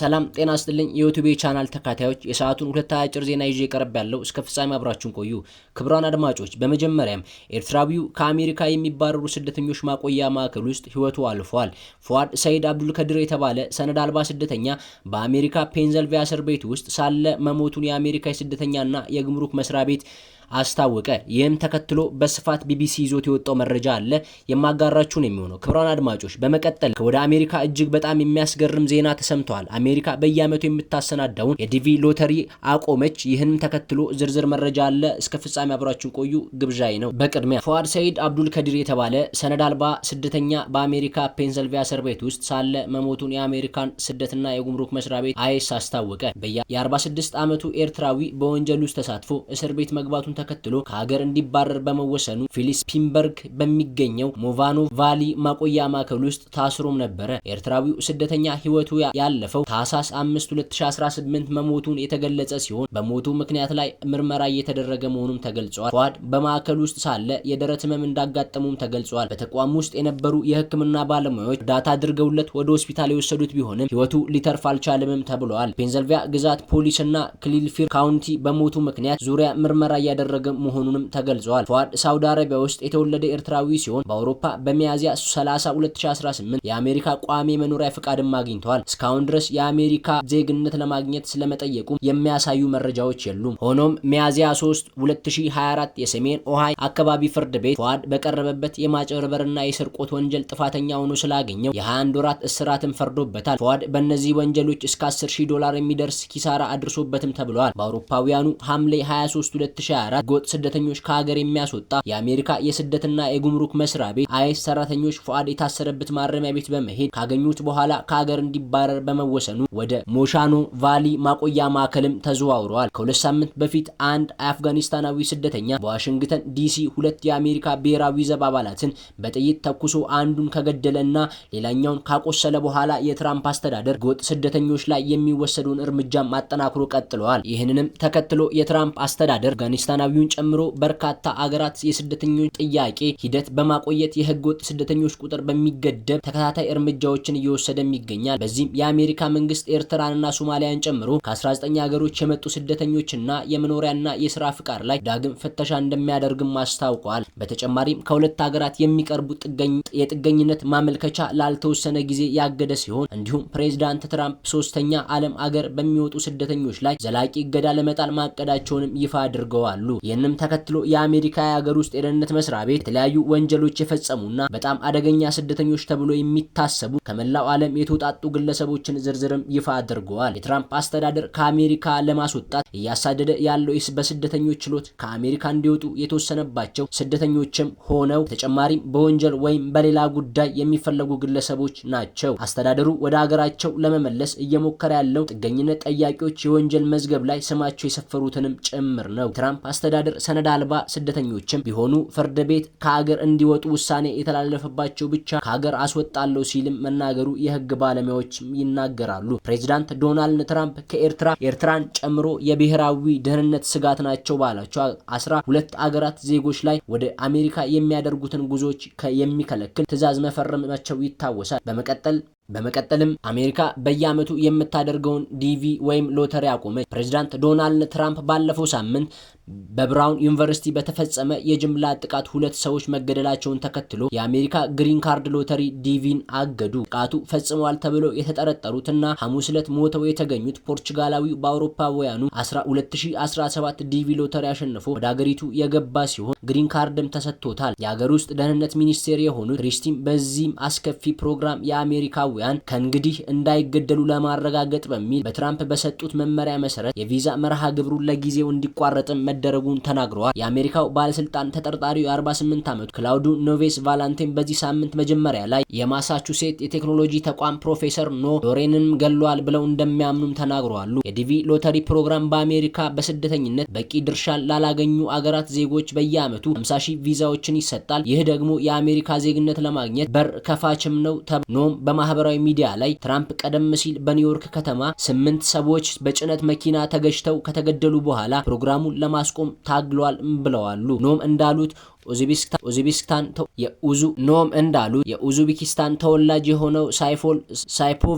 ሰላም ጤና ስጥልኝ የዩቲዩብ ቻናል ተከታታዮች፣ የሰዓቱን ሁለት አጫጭር ዜና ይዤ ቀርቤያለሁ። እስከ ፍጻሜ አብራችሁን ቆዩ። ክቡራን አድማጮች፣ በመጀመሪያም ኤርትራዊው ከአሜሪካ የሚባረሩ ስደተኞች ማቆያ ማዕከል ውስጥ ህይወቱ አልፏል። ፉአድ ሰይድ አብዱል ከድር የተባለ ሰነድ አልባ ስደተኛ በአሜሪካ ፔንዘልቪያ እስር ቤት ውስጥ ሳለ መሞቱን የአሜሪካ የስደተኛና የጉምሩክ መስሪያ ቤት አስታወቀ። ይህም ተከትሎ በስፋት ቢቢሲ ይዞት የወጣው መረጃ አለ፣ የማጋራችሁን የሚሆነው። ክቡራን አድማጮች፣ በመቀጠል ወደ አሜሪካ እጅግ በጣም የሚያስገርም ዜና ተሰምተዋል። አሜሪካ በየዓመቱ የምታሰናዳውን የዲቪ ሎተሪ አቆመች። ይህንም ተከትሎ ዝርዝር መረጃ አለ። እስከ ፍጻሜ አብራችሁን ቆዩ ግብዣዬ ነው። በቅድሚያ ፉአድ ሰይድ አብዱል ከዲር የተባለ ሰነድ አልባ ስደተኛ በአሜሪካ ፔንሰልቪያ እስር ቤት ውስጥ ሳለ መሞቱን የአሜሪካን ስደትና የጉምሩክ መስሪያ ቤት አይስ አስታወቀ። የ46 ዓመቱ ኤርትራዊ በወንጀል ውስጥ ተሳትፎ እስር ቤት መግባቱን ተከትሎ ከሀገር እንዲባረር በመወሰኑ ፊሊፒንበርግ በሚገኘው ሞቫኖ ቫሊ ማቆያ ማዕከል ውስጥ ታስሮም ነበረ። ኤርትራዊው ስደተኛ ህይወቱ ያለፈው ታህሳስ 5 2018 መሞቱን የተገለጸ ሲሆን በሞቱ ምክንያት ላይ ምርመራ እየተደረገ መሆኑም ተገልጿል። ፉአድ በማዕከል ውስጥ ሳለ የደረት ህመም እንዳጋጠሙም ተገልጿል። በተቋም ውስጥ የነበሩ የህክምና ባለሙያዎች እርዳታ አድርገውለት ወደ ሆስፒታል የወሰዱት ቢሆንም ህይወቱ ሊተርፍ አልቻለምም ተብሏል። ፔንሰልቪያ ግዛት ፖሊስና ክሊልፊር ካውንቲ በሞቱ ምክንያት ዙሪያ ምርመራ እያደረገ መሆኑንም ተገልጿል። ፉአድ ሳውዲ አረቢያ ውስጥ የተወለደ ኤርትራዊ ሲሆን በአውሮፓ በሚያዝያ 30 2018 የአሜሪካ ቋሚ መኖሪያ ፍቃድም አግኝተዋል። እስካሁን ድረስ የአሜሪካ ዜግነት ለማግኘት ስለመጠየቁ የሚያሳዩ መረጃዎች የሉም። ሆኖም ሚያዝያ 3 2024 የሰሜን ኦሃዮ አካባቢ ፍርድ ቤት ፉአድ በቀረበበት የማጭበርበርና የስርቆት ወንጀል ጥፋተኛ ሆኖ ስላገኘው የ21 ወራት እስራትን ፈርዶበታል። ፉአድ በእነዚህ ወንጀሎች እስከ 10,000 ዶላር የሚደርስ ኪሳራ አድርሶበትም ተብለዋል። በአውሮፓውያኑ ሐምሌ 23 2024 ህገወጥ ስደተኞች ከሀገር የሚያስወጣ የአሜሪካ የስደትና የጉምሩክ መስሪያ ቤት አይስ ሰራተኞች ፉአድ የታሰረበት ማረሚያ ቤት በመሄድ ካገኙት በኋላ ከሀገር እንዲባረር በመወሰኑ ወደ ሞሻኖ ቫሊ ማቆያ ማዕከልም ተዘዋውረዋል። ከ2 ሳምንት በፊት አንድ አፍጋኒስታናዊ ስደተኛ በዋሽንግተን ዲሲ ሁለት የአሜሪካ ብሔራዊ ዘብ አባላትን በጥይት ተኩሶ አንዱን ከገደለ እና ሌላኛውን ካቆሰለ በኋላ የትራምፕ አስተዳደር ህገወጥ ስደተኞች ላይ የሚወሰደውን እርምጃም አጠናክሮ ቀጥለዋል። ይህንንም ተከትሎ የትራምፕ አስተዳደር አፍጋኒስታናዊውን ጨምሮ በርካታ አገራት የስደተኞች ጥያቄ ሂደት በማቆየት የህገወጥ ስደተኞች ቁጥር በሚገደብ ተከታታይ እርምጃዎችን እየወሰደም ይገኛል። በዚህም የአሜሪካ መንግስት ኤርትራንና ሶማሊያን ጨምሮ ከ19 ሀገሮች የመጡ ስደተኞችና የመኖሪያና የስራ ፍቃድ ላይ ዳግም ፍተሻ እንደሚያደርግም አስታውቋል። በተጨማሪም ከሁለት ሀገራት የሚቀርቡ የጥገኝነት ማመልከቻ ላልተወሰነ ጊዜ ያገደ ሲሆን እንዲሁም ፕሬዚዳንት ትራምፕ ሶስተኛ ዓለም አገር በሚወጡ ስደተኞች ላይ ዘላቂ እገዳ ለመጣል ማቀዳቸውንም ይፋ አድርገዋል። ይህንም ተከትሎ የአሜሪካ የሀገር ውስጥ የደህንነት መስሪያ ቤት የተለያዩ ወንጀሎች የፈጸሙና በጣም አደገኛ ስደተኞች ተብሎ የሚታሰቡ ከመላው ዓለም የተውጣጡ ግለሰቦችን ዝርዝርም ይፋ አድርገዋል። የትራምፕ አስተዳደር ከአሜሪካ ለማስወጣት እያሳደደ ያለው በስደተኞች ችሎት ከአሜሪካ እንዲወጡ የተወሰነባቸው ስደተኞችም ሆነው ተጨማሪም በወንጀል ወይም በሌላ ጉዳይ የሚፈለጉ ግለሰቦች ናቸው። አስተዳደሩ ወደ ሀገራቸው ለመመለስ እየሞከረ ያለው ጥገኝነት ጠያቂዎች የወንጀል መዝገብ ላይ ስማቸው የሰፈሩትንም ጭምር ነው። ትራምፕ አስተዳደር ሰነድ አልባ ስደተኞችም ቢሆኑ ፍርድ ቤት ከሀገር እንዲወጡ ውሳኔ የተላለፈባቸው ብቻ ከሀገር አስወጣለሁ ሲልም መናገሩ የህግ ባለሙያዎች ይናገራሉ። ፕሬዚዳንት ዶናልድ ትራምፕ ከኤርትራ ኤርትራን ጨምሮ የብሔራዊ ደህንነት ስጋት ናቸው ባላቸው 12 አገራት ዜጎች ላይ ወደ አሜሪካ የሚያደርጉትን ጉዞዎች የሚከለክል ትዕዛዝ መፈረማቸው ይታወሳል። በመቀጠልም አሜሪካ በየዓመቱ የምታደርገውን ዲቪ ወይም ሎተሪ አቆመች። ፕሬዚዳንት ዶናልድ ትራምፕ ባለፈው ሳምንት በብራውን ዩኒቨርሲቲ በተፈጸመ የጅምላ ጥቃት ሁለት ሰዎች መገደላቸውን ተከትሎ የአሜሪካ ግሪን ካርድ ሎተሪ ዲቪን አገዱ። ጥቃቱ ፈጽመዋል ተብሎ የተጠረጠሩትና ሐሙስ ዕለት ሞተው የተገኙት ፖርቹጋላዊው በአውሮፓውያኑ 2017 ዲቪ ሎተሪ አሸንፎ ወደ አገሪቱ የገባ ሲሆን ግሪን ካርድም ተሰጥቶታል። የአገር ውስጥ ደህንነት ሚኒስቴር የሆኑት ክሪስቲን በዚህም አስከፊ ፕሮግራም የአሜሪካውያን ከእንግዲህ እንዳይገደሉ ለማረጋገጥ በሚል በትራምፕ በሰጡት መመሪያ መሰረት የቪዛ መርሃ ግብሩን ለጊዜው እንዲቋረጥም መደረጉን ተናግረዋል። የአሜሪካው ባለስልጣን ተጠርጣሪው የ48 ዓመቱ ክላውዱ ኖቬስ ቫላንቴን በዚህ ሳምንት መጀመሪያ ላይ የማሳቹሴት የቴክኖሎጂ ተቋም ፕሮፌሰር ኖ ሎሬንም ገሏል ብለው እንደሚያምኑም ተናግረዋል። የዲቪ ሎተሪ ፕሮግራም በአሜሪካ በስደተኝነት በቂ ድርሻን ላላገኙ አገራት ዜጎች በየዓመቱ 50 ሺህ ቪዛዎችን ይሰጣል። ይህ ደግሞ የአሜሪካ ዜግነት ለማግኘት በር ከፋችም ነው። ኖም በማህበራዊ ሚዲያ ላይ ትራምፕ ቀደም ሲል በኒውዮርክ ከተማ ስምንት ሰዎች በጭነት መኪና ተገጭተው ከተገደሉ በኋላ ፕሮግራሙን ለማስቆም ታግሏል ብለዋሉ። ኖም እንዳሉት ኡዝቤኪስታን የኡዙ ኖም እንዳሉት የኡዝቤኪስታን ተወላጅ የሆነው ሳይፎል ሳይፖቭ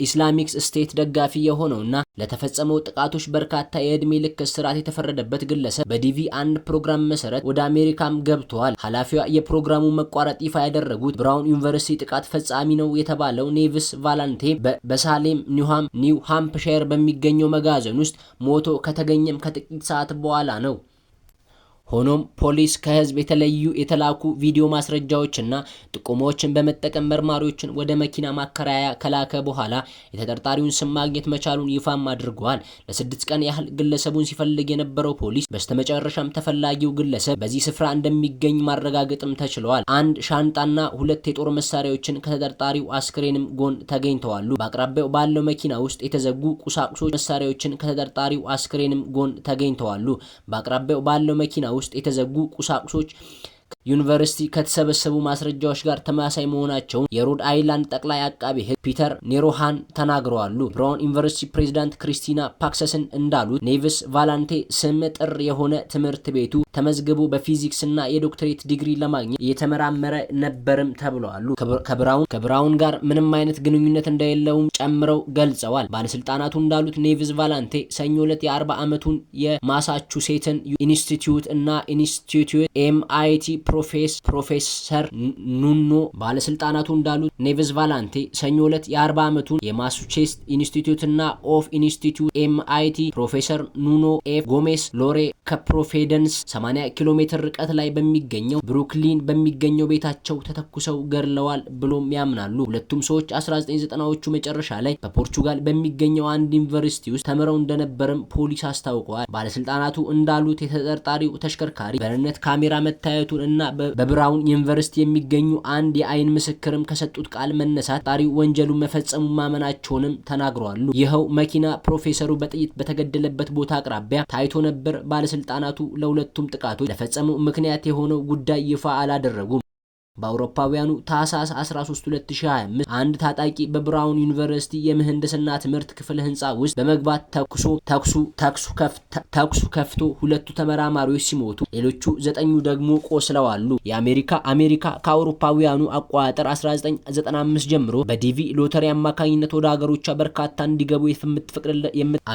Islamic State ደጋፊ የሆነውና ለተፈጸመው ጥቃቶች በርካታ የዕድሜ ልክ እስራት የተፈረደበት ግለሰብ በዲቪ አንድ ፕሮግራም መሰረት ወደ አሜሪካም ገብተዋል። ኃላፊዋ የፕሮግራሙ መቋረጥ ይፋ ያደረጉት ብራውን ዩኒቨርሲቲ ጥቃት ፈጻሚ ነው የተባለው ኔቭስ ቫላንቴ በሳሌም ኒው ሃምፕሻየር በሚገኘው መጋዘን ውስጥ ሞቶ ከተገኘም ከጥቂት ሰዓት በኋላ ነው። ሆኖም ፖሊስ ከህዝብ የተለዩ የተላኩ ቪዲዮ ማስረጃዎችና ጥቆማዎችን በመጠቀም መርማሪዎችን ወደ መኪና ማከራያ ከላከ በኋላ የተጠርጣሪውን ስም ማግኘት መቻሉን ይፋም አድርገዋል። ለ6 ቀን ያህል ግለሰቡን ሲፈልግ የነበረው ፖሊስ በስተመጨረሻም ተፈላጊው ግለሰብ በዚህ ስፍራ እንደሚገኝ ማረጋገጥም ተችለዋል። አንድ ሻንጣና ሁለት የጦር መሳሪያዎችን ከተጠርጣሪው አስክሬንም ጎን ተገኝተዋል። በአቅራቢያው ባለው መኪና ውስጥ የተዘጉ ቁሳቁሶች መሳሪያዎችን ከተጠርጣሪው አስክሬንም ጎን ተገኝተዋል። በአቅራቢያው ባለው መኪና ውስጥ የተዘጉ ቁሳቁሶች ዩኒቨርሲቲ ከተሰበሰቡ ማስረጃዎች ጋር ተመሳሳይ መሆናቸውን የሮድ አይላንድ ጠቅላይ አቃቤ ሕግ ፒተር ኔሮሃን ተናግረዋል። ብራውን ዩኒቨርሲቲ ፕሬዚዳንት ክሪስቲና ፓክሰስን እንዳሉት ኔቭስ ቫላንቴ ስም ጥር የሆነ ትምህርት ቤቱ ተመዝግቦ በፊዚክስ እና የዶክትሬት ዲግሪ ለማግኘት እየተመራመረ ነበርም ተብለዋል። ከብራውን ጋር ምንም አይነት ግንኙነት እንደሌለውም ጨምረው ገልጸዋል። ባለስልጣናቱ እንዳሉት ኔቭስ ቫላንቴ ሰኞ ዕለት የ40 ዓመቱን የማሳቹሴትን ኢንስቲትዩት እና ኢንስቲትዩት ኤምአይቲ ፕሮፌሰር ኑኖ ባለስልጣናቱ እንዳሉት ኔቭስ ቫላንቴ ሰኞ ዕለት የ40 ዓመቱን የማሳቹሴትስ ኢንስቲትዩት እና ኦፍ ኢንስቲትዩት ኤምአይቲ ፕሮፌሰር ኑኖ ኤፍ ጎሜስ ሎሬ ከፕሮፌደንስ 80 ኪሎ ሜትር ርቀት ላይ በሚገኘው ብሩክሊን በሚገኘው ቤታቸው ተተኩሰው ገድለዋል ብሎም ያምናሉ። ሁለቱም ሰዎች 1990ዎቹ መጨረሻ ላይ በፖርቹጋል በሚገኘው አንድ ዩኒቨርሲቲ ውስጥ ተምረው እንደነበርም ፖሊስ አስታውቀዋል። ባለስልጣናቱ እንዳሉት የተጠርጣሪው ተሽከርካሪ በደህንነት ካሜራ መታየቱን እና በብራውን ዩኒቨርሲቲ የሚገኙ አንድ የአይን ምስክርም ከሰጡት ቃል መነሳት ተጠርጣሪው ወንጀሉን መፈጸሙን ማመናቸውንም ተናግረዋል። ይኸው መኪና ፕሮፌሰሩ በጥይት በተገደለበት ቦታ አቅራቢያ ታይቶ ነበር። ባለስልጣናቱ ለሁለቱም ጥቃቶች ለፈጸመው ምክንያት የሆነው ጉዳይ ይፋ አላደረጉም። በአውሮፓውያኑ ታህሳስ 13 2025 አንድ ታጣቂ በብራውን ዩኒቨርሲቲ የምህንድስና ትምህርት ክፍል ህንፃ ውስጥ በመግባት ተኩሶ ተኩሱ ተኩሱ ከፍቶ ሁለቱ ተመራማሪዎች ሲሞቱ ሌሎቹ ዘጠኙ ደግሞ ቆስለዋል። የአሜሪካ አሜሪካ ከአውሮፓውያኑ አቆጣጠር 1995 ጀምሮ በዲቪ ሎተሪ አማካኝነት ወደ ሀገሮቿ በርካታ እንዲገቡ የምትፈቅድ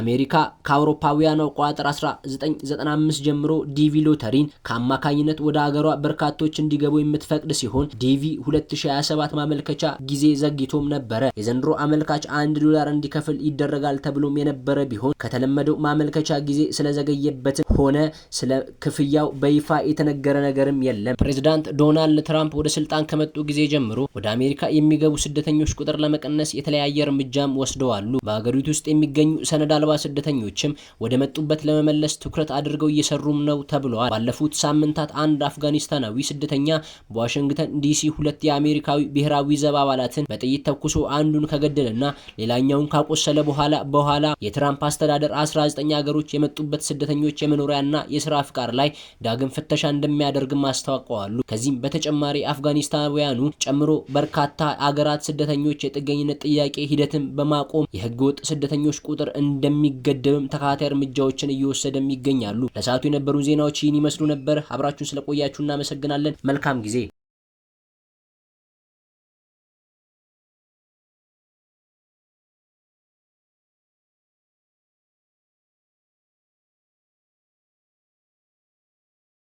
አሜሪካ ከአውሮፓውያኑ አቆጣጠር 1995 ጀምሮ ዲቪ ሎተሪን ከአማካኝነት ወደ ሀገሯ በርካቶች እንዲገቡ የምትፈቅድ ሲሆን ዲቪ 2027 ማመልከቻ ጊዜ ዘግይቶም ነበረ። የዘንድሮ አመልካች 1 ዶላር እንዲከፍል ይደረጋል ተብሎም የነበረ ቢሆን ከተለመደው ማመልከቻ ጊዜ ስለዘገየበትም ሆነ ስለ ክፍያው በይፋ የተነገረ ነገርም የለም። ፕሬዚዳንት ዶናልድ ትራምፕ ወደ ስልጣን ከመጡ ጊዜ ጀምሮ ወደ አሜሪካ የሚገቡ ስደተኞች ቁጥር ለመቀነስ የተለያየ እርምጃም ወስደዋል። በሀገሪቱ ውስጥ የሚገኙ ሰነድ አልባ ስደተኞችም ወደ መጡበት ለመመለስ ትኩረት አድርገው እየሰሩም ነው ተብለዋል። ባለፉት ሳምንታት አንድ አፍጋኒስታናዊ ስደተኛ በዋሽንግተን ዲሲ ሁለት የአሜሪካዊ ብሔራዊ ዘብ አባላትን በጥይት ተኩሶ አንዱን ከገደለና ሌላኛውን ካቆሰለ በኋላ የትራምፕ አስተዳደር 19 ሀገሮች የመጡበት ስደተኞች የመኖሪያና የስራ ፍቃድ ላይ ዳግም ፍተሻ እንደሚያደርግም አስታውቀዋል። ከዚህም በተጨማሪ አፍጋኒስታውያኑ ጨምሮ በርካታ አገራት ስደተኞች የጥገኝነት ጥያቄ ሂደትን በማቆም የህገወጥ ስደተኞች ቁጥር እንደሚገደብም ተከታታይ እርምጃዎችን እየወሰደም ይገኛሉ። ለሰዓቱ የነበሩ ዜናዎች ይህን ይመስሉ ነበር። አብራችሁን ስለቆያችሁ እናመሰግናለን። መልካም ጊዜ።